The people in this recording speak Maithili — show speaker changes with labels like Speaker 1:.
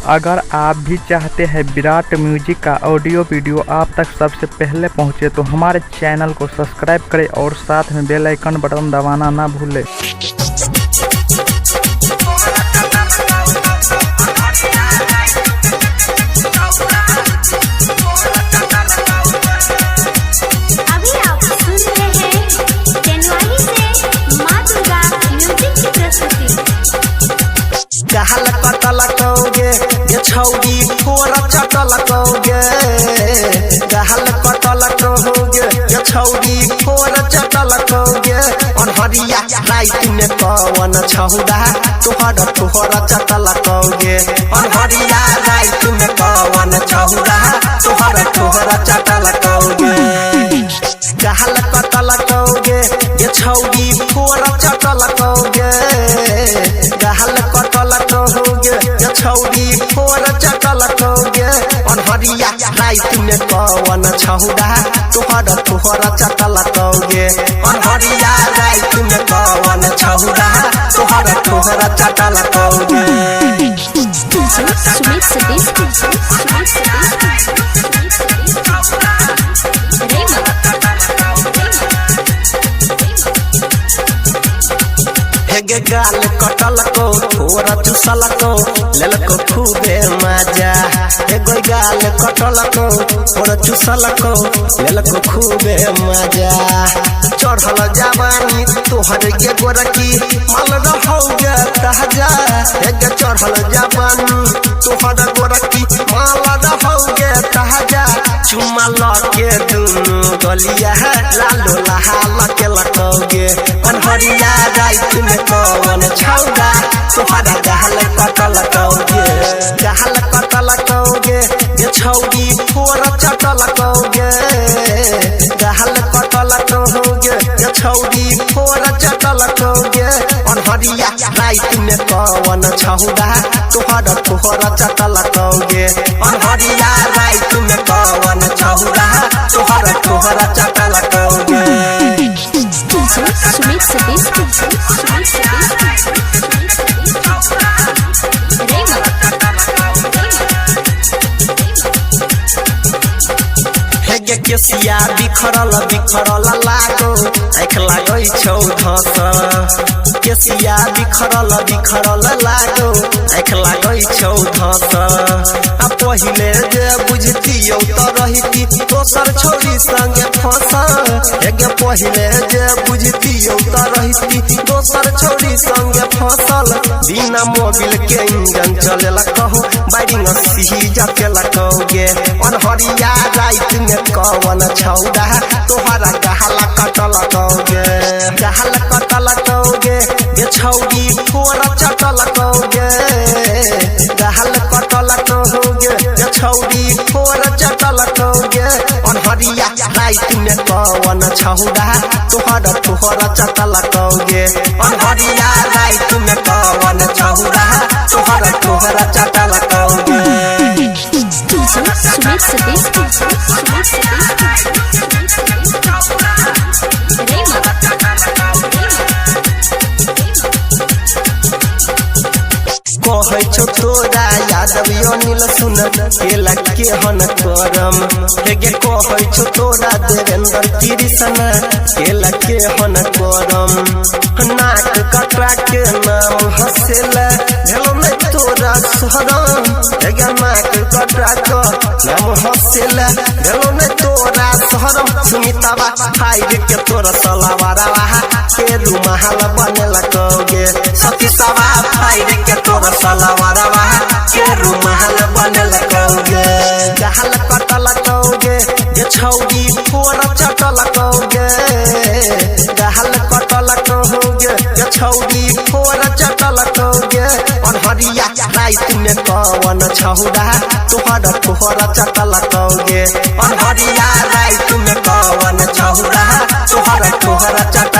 Speaker 1: अगर आप भी चाहते हैं विराट म्यूजिक का ऑडियो वीडियो आप तक सबसे पहले पहुंचे तो हमारे चैनल को सब्सक्राइब करें और साथ में बेल आइकन बटन दबाना ना भूलें।
Speaker 2: अभी आप सुन रहे हैं जनवरी से माँ दुर्गा म्यूजिक की प्रस्तुति।
Speaker 3: गहल कटल कौगे ये छौरी थोर चटल कौगे, गहल कटल कौगे ये छौरी थोर चटल कौगे। अनहरिया रात में कवन छौरा तोहर तोहर चटल कौगे, अनहरिया रात में कवन छौरा तोहर तोहर चटल कौगे। गहल कटल कौगे ये छौरी थोर चटल कौगे, गहल कटल कौगे ये छौरी थोर चटल कौगे। अनहरिया रात में कवन छौरा तोहर तोहर चटल कौगे, अनहरिया रात में कवन छौरा तोहर तोहर चटल कौगे।
Speaker 2: सुमित सतीश, सुमित सतीश, रेमा।
Speaker 3: हेगे गाल कटल को थोड़ा चुसल को लेलको खूबे मजा, हेगे गाल कटल को थोड़ा चुसल को लेलको खूबे मजा। चढ़ल जवानी तोहर गे गोरकी माल रहोगे ताजा, हेगे चढ़ल जवानी तोहर गोरकी माल रहोगे ताजा। चुमा लके दुनु गलिया लालो लहाल के लकौगे, अनहरिया रात में कवन छौरा तोहरा गहल कटल कौगे। गहल कटल कौगे ये छौरी थोर चटल कौगे, गहल कटल कौगे ये छौरी थोर चटल कौगे। अनहरिया रात में कवन छौरा तोहर तोहर चटल कौगे, अनहरिया रात में कवन छौरा तोहर तोहर चटल कौगे।
Speaker 2: सुमित सतीश, सुमित सतीश, रेमा।
Speaker 3: हेगे केसिया बिखरल बिखरल लागो आँख लागै छौ धस, केसिया बिखरल बिखरल लागो आँख लागै छौ धस। आ पहिले जे बुझतियौ त रहिती दोसर छौरी संगे फस, हेगे पहिले जे बुझतियौ त रहिती दोसर छौरी संगे फसल। बिना मोबिल के इंजन चलेला कहू बाइरिंग सीज केला कौगे, अनहरिया रात में कवन छौरा तोहरा गहला कटल कौगे। गहल कटल कौगे ये छौरी थोर चटल कौगे, गहल कटल कौगे ये छौरी थोर चटल कौगे। अनहरिया रात में कवन छौरा तोहर तोहर चटल कौगे, अनहरिया रात में कवन छौरा तोहर तोहर चटल कौगे।
Speaker 2: सुमित सतीश, सुमित सतीश, रेमा।
Speaker 3: कहै छौ तोरा यादव अनिल सुन केला केहन करम, हेगे कहै छौ तोरा देवेंद्र कृष्ण केला केहन करम। नाक कटा के नाम हसेला भेलो नै तोरा शरम, हेगे नाक कटा के नाम हसेला भेलो नै तोरा शरम। सुमितवा फाइर के तोरा सलावारवा के रुमाल बनेला कौगे, सतीशवा फाइर के तोरा सलावारवा के रुमाल बनेला कौगे। गहल कटल कौगे ये छौरी थोर चटल कौगे, गहल कटल कौगे ये छौरी थोर चटल कौगे। अनहरिया रात में कवन छौरा तोहर तोहर चटल कौगे, अनहरिया रात में कवन छौरा तोहर तोहर चटल